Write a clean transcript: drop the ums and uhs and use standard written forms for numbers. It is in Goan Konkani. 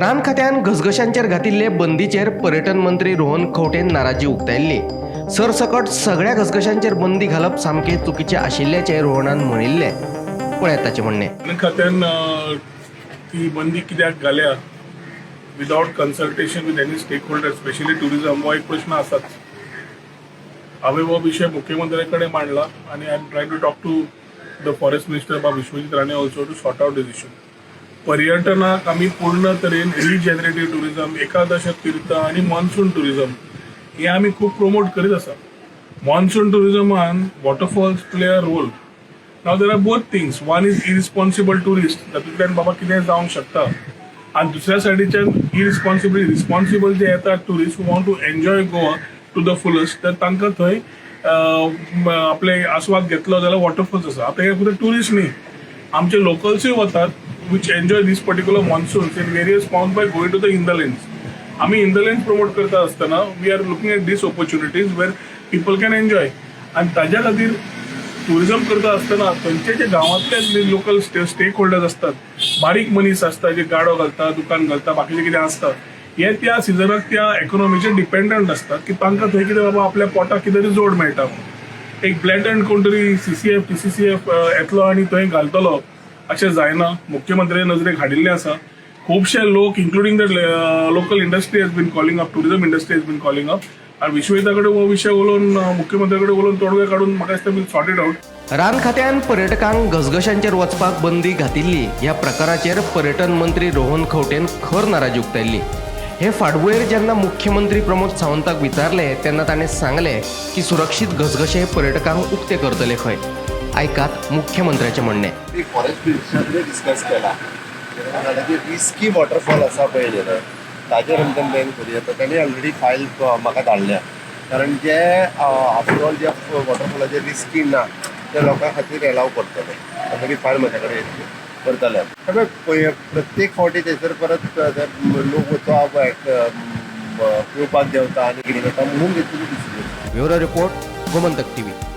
रान खात्यान घसघशांचेर घातिल्ले बंदीचेर पर्यटन मंत्री रोहन खंवटेन नाराजी उक्तायल्ली. सरसकट सगळ्या घसघशांचेर बंदी घालप सामकें चुकीचें आशिल्ल्याचें रोहनान म्हणिल्लें. पळयात ताचें म्हणणें. वन खात्यान ती बंदी कित्याक घाल्या without consultation with any stakeholder, specially tourism, हो एक प्रश्न आसाच. हांवें हो विशय मुख्यमंत्र्या कडेन मांडला आनी I am trying to talk to the forest minister बाब Vishwajit Rane also to sort out this issue. पर्यटनाक आमी पूर्ण तरेन रिजनरेटीव टुरिझम, एकादश तीर्थ आनी मॉन्सून टुरिझम हे आमी खूब प्रमोट करीत आसा. मॉन्सून टुरिझमान waterfalls play a role. Now there are both things. One is irresponsible tourist, तातूंतल्यान बाबा कितें जावंक शकता, आनी दुसऱ्या सायडीच्यान इरिस्पॉन्सिबल रिस्पॉन्सिबल जे येतात tourist want to enjoy Goa to the fullest, तर तांकां थंय आपले आस्वाद घेतलो जाल्यार वॉटरफॉल्स आसा. आतां हे फक्त टुरिस्ट न्ही, आमचे लोकल्सूय वतात which enjoy this particular monsoons in various forms by going to the hinterlands. आमी हिंटरलँड प्रमोट करता आसतना we are looking at these opportunities where people can enjoy. आनी ताज्या खातीर टुरिझम करता आसतना थंयचे जे गांवांतले लोकल स्टेक होल्डर्स असतात, बारीक मनीस आसता जे गाडो घालता, दुकान घालता, बाकीचे कितें आसता, हे त्या सिजनाक त्या इकॉनॉमीचेर डिपेंडंट आसतात की तांकां थंय कितें बाबा आपल्या पोटाक कितें तरी जोड मेळटा म्हणून. एक ब्लॅटंट कोण तरी सीसीएफ, टीसीसीएफ येतलो आनी थंय घालतलो अशें जायना. मुख्यमंत्र्याच्या नजरेक हाडिल्लें आसा. खुबशे लोक, including the local industry, has been calling up, tourism industry has been calling up. आनी विश्वजिता कडेन हो विशय उलोवन, मुख्यमंत्र्या कडेन उलोवन, तोडगे काडून म्हाका दिसता we'll sort it out. रान खात्यान पर्यटकांक घसघशांचेर वचपाक बंदी घातिल्ली. ह्या प्रकाराचेर पर्यटन मंत्री रोहन खंवटेन खर नाराजी उक्तायल्ली. हे फाटभुंयेर जेन्ना मुख्यमंत्री प्रमोद सावंताक विचारले तेन्ना ताणें सांगलें की सुरक्षीत घसघशे पर्यटकांक उक्ते करतले खंय. आयकात मुख्यमंत्र्याचें म्हणणें. फॉरेस्ट मिनिस्टरा कडेन डिस्कस केला. जे रिस्की वॉटरफॉल आसा पळय न्ही, ताजेर आमकां बॅन करूया. तर तांणी ऑलरेडी फायल म्हाका धाडल्या, कारण जे आफ्टर ऑल जे वॉटरफॉलाचे रिस्की ना ते लोकां खातीर एलाव करतले. ऑलरेडी फायल म्हाज्या कडेन येतली, करतले. पळय, प्रत्येक फावटी थंयसर परत ते लोक वचो पेंवपाक देंवता आनी कितें जाता म्हणून घेतलेली decision. Bureau report, Gomantak TV.